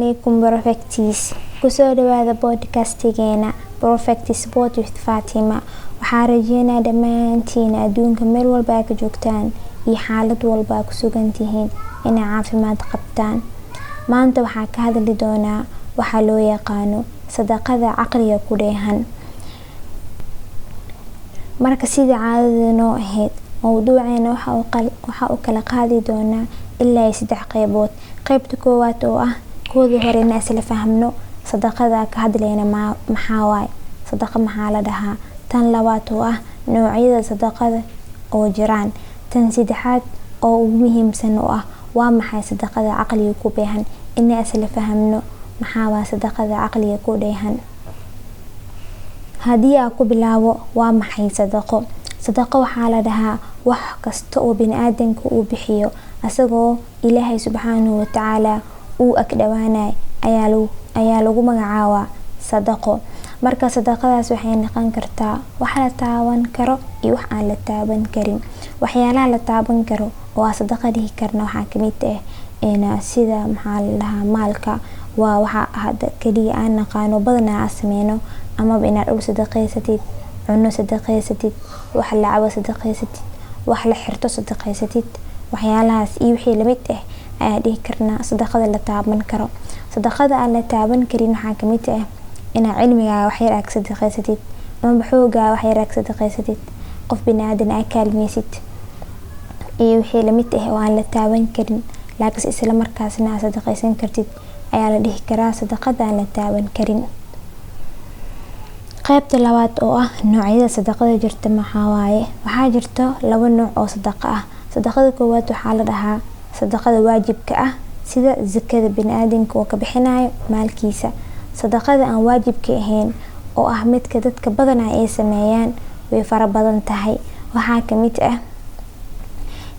Calaykum Perfecties, kusoo dhawaada podcastigeena Perfect Sport with Fatima. Waxaa rajeynaa dhammaantiin adduunka meel walba aa ka joogtaan iyo xaalad walba aa ku sugan tihiin inay caafimaad qabtaan. Maanta waxaa ka hadli doonaa waxaa loo yaqaano sadaqada caqliga ku dheehan. Marka sidii caadada noo ahayd, mowduuceena waxa uu kala qaadi doonaa ilaa saddex qeybood. Qeybta koowaad oo ah kooda hore inaan isla fahmno sadaqada ka hadlayna maxaa waaye, sadaqa maxaa la dhahaa. Tan labaad oo ah noocyada sadaqada oo jiraan. Tan saddexaad oo ugu muhiimsan oo ah waa maxay sadaqada caqliga ku dheehan, inaan isla fahmno maxaa waa sadaqada caqliga ku dheehan. Haddii aan ku bilaabo waa maxay sadaqo? Sadaqo waxaa la dhahaa wax kasta oo bini'aadanka uu bixiyo asagoo Ilaahay subxaanahu wa tacaala uu ag dhawaanayo ayaa lagu magacaabaa sadaqo. Marka sadaqadaas waxay noqon kartaa wax la taaban karo iyo wax aan la taaban karin. Waxyaalaha la taaban karo oo aan sadaqa dhihi karno waxaa kamid ah sida, maxaa la dhahaa, maalka, waa waxa hada kaliya aan naqaano badanaa aan sameyno, amaba inaad dhul sadaqeysatid, cunno sadaqeysatid, wax la cabo sadaqeysatid, wax la xirto sadaqeysatid. Waxyaalahaas iyo wixii lamid ah ayaa dhihi karnaa sadaqada la taaban karo. Sadaqada aan la taaban karin waxaa kamid ah inaad cilmigaaga wax yar aad ka sadaqeysatid, amaba xoogaaga wax yar aad ka sadaqeysatid, qof bini'aadan aad kaalmeysid iyo wixii lamid ah oo aan la taaban karin, laakiin isla markaasna aad sadaqeysan kartid ayaa la dhihi karaa sadaqada aan la taaban karin. Qaybta labaad oo ah noocyada sadaqada jirta maxaa waaye? Waxaa jirto laba nooc oo sadaqa ah. Sadaqada koowaad waxaa la dhahaa sadaqada waajibka ah, sida zakada biniaadanka oo ka bixinayo maalkiisa. Sadaqada aan waajibka ahayn oo ah midka dadka badanaa ay sameeyaan way fara badan tahay. Waxaa kamid ah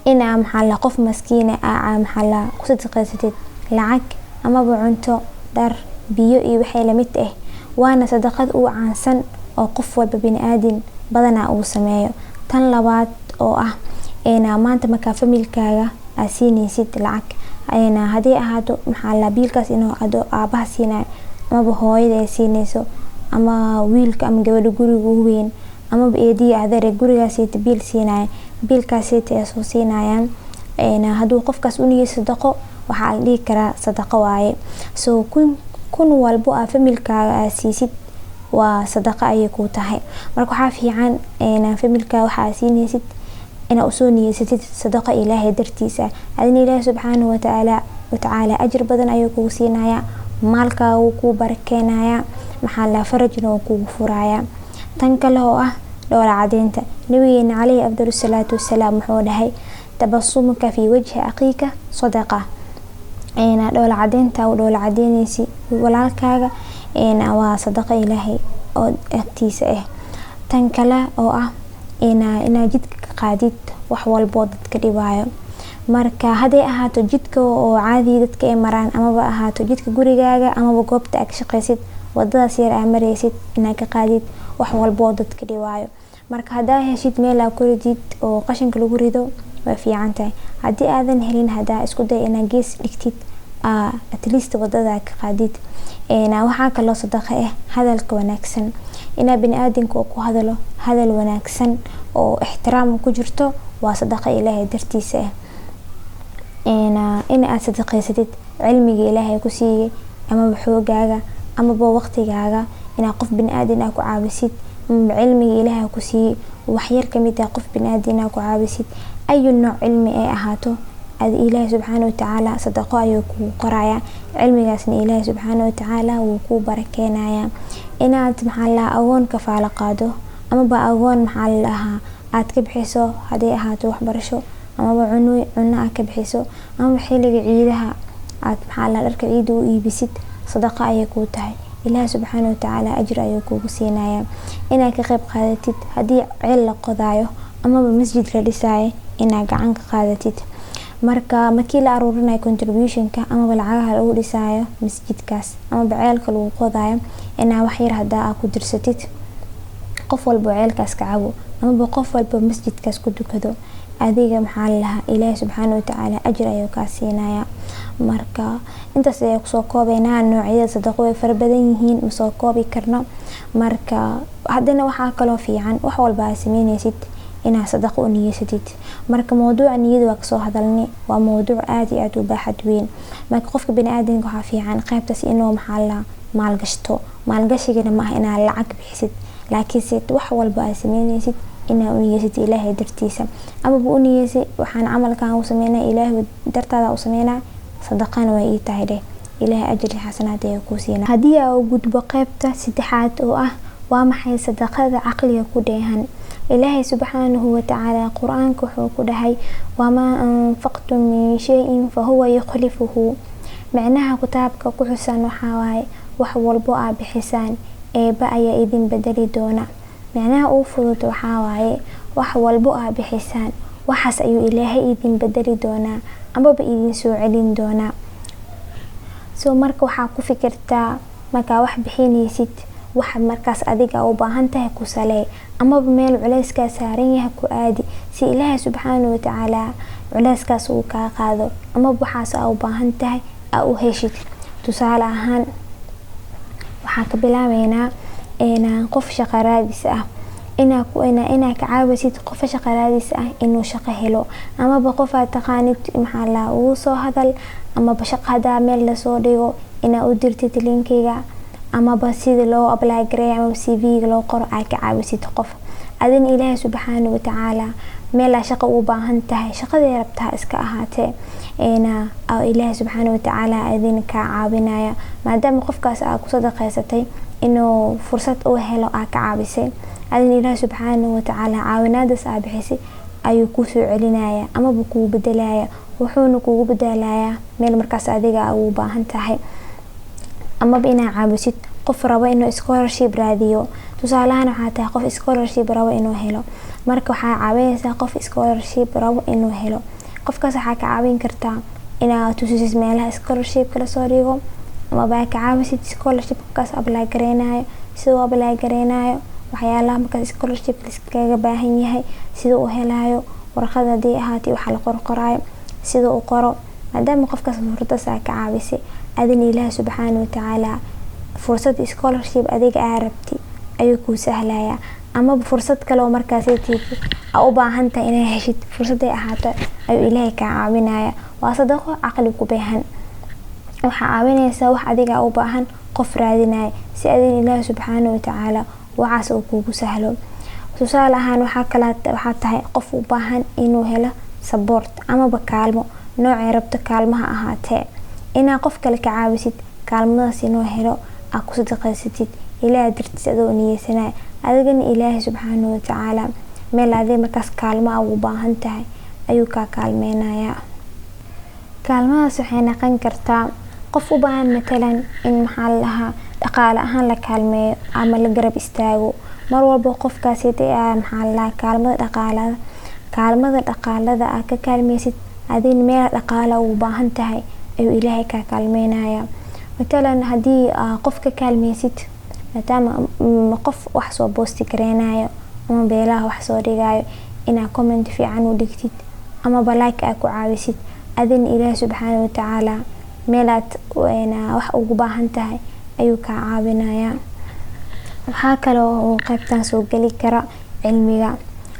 inaa, maxaa la, qof maskiin ah, maxaa la, ku sadaqaysatid lacag amaba cunto, dhar, biyo iyo wixii lamid ah, waana sadaqad ugu caansan oo qof walba biniaadan badanaa uu sameeyo. Tan labaad oo ah maanta markaa familkaaga aad siineysid lacag, hadii ahaato, maxaa la, biilkaas inuu aabaha siinayo amaba hooyada ay siineyso ama wiilka ama gabadha guriga ugu weyn amaba eediyo adeer gurigaas biil siinayo, biilkaas ay soo siinayaan, haduu qofkaas u niyeysto sadaqo, waxaa la dhihi karaa sadaqo waaye. So kun walbo aa familkaaga aad siisid waa sadaqa ayay kuu tahay. Marka waxaa fiican familkaaga waxa aad siineysid inaad usoo niyeysatid sadaqa Ilaahay dartiisa. Adina Ilaahay subxaanahu watacaala ajir badan ayuu kugu siinayaa, maalkaaga wuu kuu barakeynayaa, maxaa la, farajna wuu kugu furayaa. Tan kale oo ah dhoola cadeynta, nabigeena caleyhi afdalu salaatu wasalaam wuxuu dhahay: "Tabasumuka fi wajhi akhiika sadaqa." Dhoola cadeynta u dhoola cadeyneysi walaalkaaga waa sadaqa Ilaahay oo agtiisa ah. Tan kale oo ah inaad jidka ka qaadid wax walbo dadka dhibaayo. Marka hadday ahaato jidka oo caadi dadka ay maraan, amaba ahaato jidka gurigaaga, amaba goobta aad ka shaqeysid, wadadaas yar aa mareysid, inaad ka qaadid wax walbo oo dadka dhibaayo. Marka hadaa heshid meel aa ku ridid oo qashinka lagu rido, way fiican tahay. Haddii aadan helin, hadaa isku day inaad gees dhigtid, at least wadada ka qaadid. Waxaa kaloo sadaqa ah hadalka wanaagsan, inaa biniaadanka ku hadalo hadal wanaagsan oo ixtiraam ku jirto waa sadaqa Ilaahay dartiisa ah. In aad sadaqeysatid cilmiga Ilaahay ku siiyay amaba xoogaaga amaba waqtigaaga, inaad qof biniaadan ah ku caawisid, amaba cilmiga Ilaahay ku siiyay wax yar kamid ah qof biniaadan ah ku caawisid, ayu nooc cilmi ay ahaato, Ilaahay subxaana watacaala sadaqo ayuu kugu qorayaa, cilmigaasna Ilaahay subxaana watacaala wuu kuu barakeynayaa. Inaad, maxaa la dhahaa, agoon kafaalo qaado amaba agoon, maxaa la dhahaa, aad ka bixiso, haday ahaato waxbarasho amaba cuno aad ka bixiso, amaba xiliga ciidaha aad, maxaa la, dharka ciida u iibisid, sadaqa ayay kuu tahay. Ilaahay subxaana watacaala ajir ayuu kugu siinayaa. Inaad ka qeyb qaadatid haddii ceel la qodaayo amaba masjid la dhisaayo, inaad gacan ka qaadatid. Marka markii la aruurinayo contributionka amaba lacagaha lagu dhisaayo masjidkaas amaba ceelka lagu qodayo, inaa wax yar hadaa aad ku dirsatid, qof walbo ceelkaas ka cabo amaba qof walbo masjidkaas ku dukado. Adiga maxaa lalahaa, Ilaahay subxaana watacaala ajir ayuu kaa siinaya. Marka intaas ayaa kusoo koobeynaa. Noocyada sadaqo way fara badan yihiin, masoo koobi karno. Marka haddana waxaa kaloo fiican wax walba aad sameyneysid inaad sadaqo u niyeysatid. Marka mowduuca niyada waa kasoo hadalnay, waa mowduuc aad iyo aad u baaxad weyn. Marka qofka baniaadamka waxaa fiican qaybtaas inuu maxaa la maalgashto. Maalgashigana maaha inaad lacag bixisid, laakiinse wax walba aad sameyneysid inaa u niyeysatid Ilaahay dartiisa, amaba u niyeysay waxaan camalkan u sameynaa Ilaahay dartaada u sameynaa, sadaqana waa ii tahay dheh, Ilaahay ajri xasanaad ayaa kuu siinaa. Haddii aa u gudbo qaybta saddexaad oo ah waa maxay sadaqada caqliga ku dheehan, Ilaahay subxaanahu watacaala Qur-aanka wuxuu ku dhahay: "Wamaa anfaqtum min shay-in fahuwa yukhlifuhu." Micnaha kitaabka ku xusan waxaa waaye wax walbo aa bixisaan, Eeba ayaa idin bedeli doona. Micnaha ugu fudud waxaa waaye wax walbo aa bixisaan, waxaas ayuu Ilaahay idin bedeli doonaa amaba idin soo celin doonaa. So marka waxaa ku fikirtaa markaa wax bixineysid, waxa markaas adiga u baahan tahay ku salee, amaba meel culeyskaa saaran yahay ku aadi, si Ilaahay subxaana watacaala culeyskaas uu kaa qaado amaba waxaas aa u baahan tahay aa u heshid. Tusaale ahaan, waxaan ka bilaabeynaa qof shaqo raadis ah, inaa ka caawisid qof shaqo raadis ah inuu shaqo helo, amaba qof aad taqaanid maxaa la ugu soo hadal, amaba shaqo hadaa meel lasoo dhigo inaa u dirtid linkiga, amaba sida loo apply gareeyo amaba CV-ga loo qoro aa ka caawisid qof. Adina Ilaahay subxaana watacaala meel aa shaqo ugu baahan tahay, shaqadii rabtaa iska ahaatee, Ilaahay subxaana watacaala adina kaa caawinaya, maadaama qofkaas aa ku sadaqeysatay inuu fursad u helo aa ka caawisay. Adina Ilaahay subxaana watacaala caawinaadaas aa bixisay ayuu kusoo celinaya amaba kugu bedelaya, wuxuuna kugu bedelayaa meel markaas adiga aa ugu baahan tahay. Amaba inaa caawisid qof rabo inuu scholarship raadiyo. Tusaalahaan, waxaa tahay qof scholarship rabo inuu helo. Marka waxaa caawineysaa qof scholarship rabo inuu helo. Qofkaas waxaa ka caawin kartaa inaad tusisid meelaha scholarshipka lasoo dhigo, amaba aa ka caawisid scholarship qofkaas apply gareynayo, sida uu apply gareynayo, waxyaalaha markaas scholarship liskaga baahan yahay, sida uu helayo warqad hadii ahaatay, waxa la qorqoraayo sida uu qoro. Maadaama qofkaas fursadaas aa ka caawisay, adina Ilaahay subxaana watacaala fursad scholarship adiga aa rabti ayuu kuu sahlayaa, amaba fursad kale oo markaas aa u baahan tahay inaa heshid, fursaday ahaato ayuu Ilaahay kaa caawinaya. Waa sadaqo caqli ku beehan. Waxaa caawineysaa wax adiga u baahan qof raadinaya, si adina Ilaahay subxaana watacaala waxaas uu kugu sahlo. Tusaale ahaan, waxaa kale waxaa tahay qof u baahan inuu helo support amaba kaalmo, noocay rabto kaalmaha ahaatee, inaa qof kale ka caawisid kaalmadaas inuu helo, aa ku sadaqeysatid Ilaahay dartiis adoo niyeysanaya. Adigana Ilaahay subxaana watacaala meel adiga markaas kaalmo aa ugu baahan tahay ayuu kaa kaalmeynayaa. Kaalmadaas waxay noqon kartaa qof u baahan matalan in maxaa la dhahaa dhaqaale ahaan la kaalmeeyo ama la garab istaago. Mar walba qofkaas maxaa la dhahaa kaalmada dhaqaalada aa ka kaalmeysid, adina meel dhaqaale ugu baahan tahay ayuu Ilaahay kaa kaalmeynaya. Matalan, haddii aa qof ka kaalmeysid, maadaama qof wax soo post gareynayo ama beelaha wax soo dhigayo, inaa comment fiican u dhigtid amaba like aa ku caawisid, adina Ilaahay subxaana watacaala meelaad wax ugu baahan tahay ayuu kaa caawinayaa. Waxaa kale oo qeybtan soo geli kara cilmiga.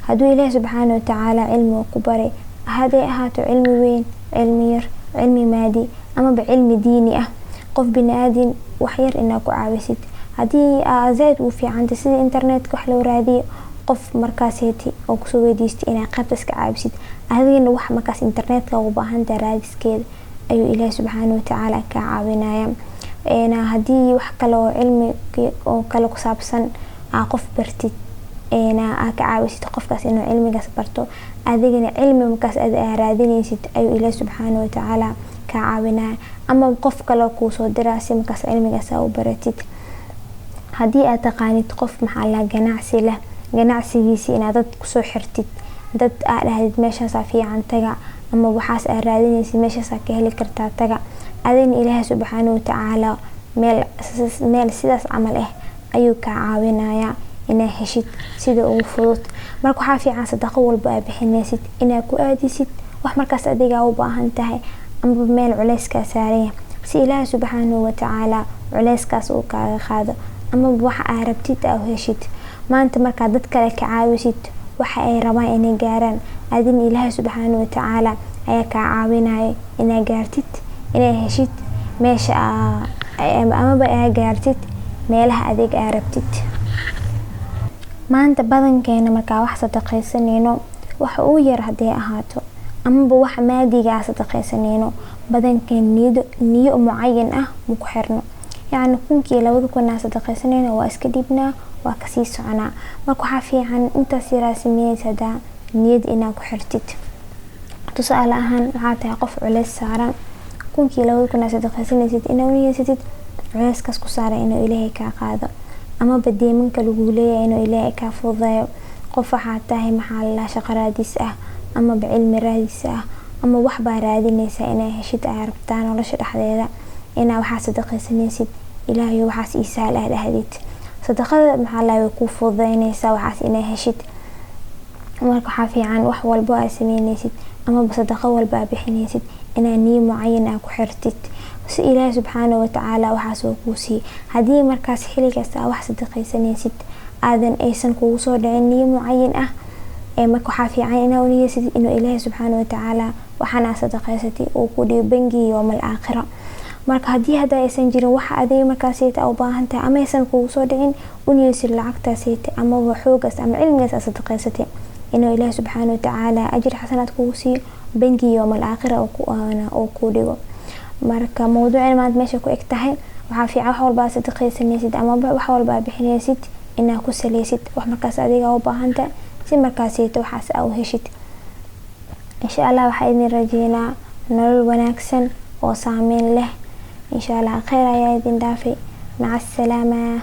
Hadduu Ilaahay subxaana watacaala cilmi ku baray, hadday ahaato cilmi weyn, cilmi yar, cilmi maadi amaba cilmi diini ah, qof bini-aadin wax yar inaa ku caawisid, haddii aa zaaid ugu fiicantay sida internetka wax loo raadiyo, qof markaaseeti oo kusoo weydiistay inaa qeybtaas ka caawisid, adigana wax markaas internetka ugu baahantahay raadiskeeda ayuu Ilaahay subxaana watacaala kaa caawinaya. Haddii wax kale oo cilmi oo kale ku saabsan aa qof bartid, aa ka caawisid qofkaas inuu cilmigaas barto, adigana cilmi markaas aa raadineysid ayuu Ilaahay subxaana watacaala kaa caawinaya, ama qof kale kuusoo diraa si markaas cilmigaas aa u baratid. Haddii aad taqaanid qof maxaa la ganacsi leh, ganacsigiisi inaad dad kusoo xirtid, dad aa dhahdid meeshaasaa fiican taga, ama waxaas aa raadineysid meeshaasaa ka heli kartaa taga, adina Ilaahay subxaana watacaala meel sidaas camal ah ayuu kaa caawinayaa. Inaa heshid sida ugu fudud. Marka waxaa fiican sadaqo walba aa bixinaysid inaa ku aadisid wax markaas adiga u baahan tahay amaba meel culeyskaa saaran yahay, si Ilaahay subxaanahu watacaala culeyskaas uu kaaga qaado amaba waxa aa rabtid aa u heshid. Maanta markaa dad kale ka caawisid waxa ay rabaan inay gaaraan, adina Ilaahay subxaanahu watacaala ayaa kaa caawinayo inaa gaartid, inaa heshid meesha amaba aa gaartid meelaha adiga aa rabtid. Maanta badankeena markaa wax sadaqaysanayno, waxa ugu yar haday ahaato amaba wax maadiga aa sadaqaysanayno, badankeen niyado niyo mucayan ah maku xirno. Yacni 1000kii, 2000 aa sadaqaysanayno, waa iska dhiibnaa, waa kasii soconaa. Marka waxaa fiican intaas yaraa sameynaysa hadaa niyad inaa ku xirtid. Tusaale ahaan, waxaa tahay qof culeys saaran, 1000kii, 2000 aa sadaqaysanaysid, inaa u niyeysatid culeyskaas ku saaran inuu Ilaahay kaa qaado amaba deymanka lagu leeyahay inuu Ilaahay kaa fududeeyo. Qof waxaa tahay, maxaa la dhahaa, shaqo raadis ah amaba cilmi raadis ah ama wax baa raadinaysaa inaa heshid aa rabtaa nolosha dhexdeeda, inaa waxaa sadaqaysanaysid, "Ilaahayow, waxaas ii sahal," aa dhahdid. Sadaqada, maxaa la, way kuu fududeynaysaa waxaas inaa heshid. Marka waxaa fiican wax walbo aa sameynaysid amaba sadaqo walba aa bixinaysid inaa niyo mucayan aa ku xirtid, si Ilaahay subxaanahu watacaala waxaas uu kuu siiyo. Haddii markaas xiligaas aa wax sadaqaysanaysid aadan aysan kugu soo dhicin niyo mucayan ah, marka waxaa fiican inaa u niyeysatid inuu Ilaahay subxaanahu watacaala waxaan aa sadaqaysatay uu ku dhigo bangi yoomal aakhira. Marka haddii hadda aysan jirin waxa adiga markaasayta u baahan tahay ama aysan kugu soo dhicin, u niyeysid lacagtaasayta amaba xoogaas ama cilmigaas aa sadaqaysatay inuu Ilaahay subxaanahu watacaala ajir xasanaad kugu siiyo, bangi yoomal aakhira uu ku dhigo. Marka mawduucina maanta meesha ku eg tahay. Waxaa fiican wax walba aad sadaqaysanaysid amaba wax walba aad bixinaysid inaa ku saleysid wax markaas adiga u baahan tahay, si markaasayta waxaas aa u heshid. Insha Allah waxaa idin rajeynaa nolol wanaagsan oo saameyn leh. Insha Allah kheyr ayaa idin dhaafay. Maca asalaama.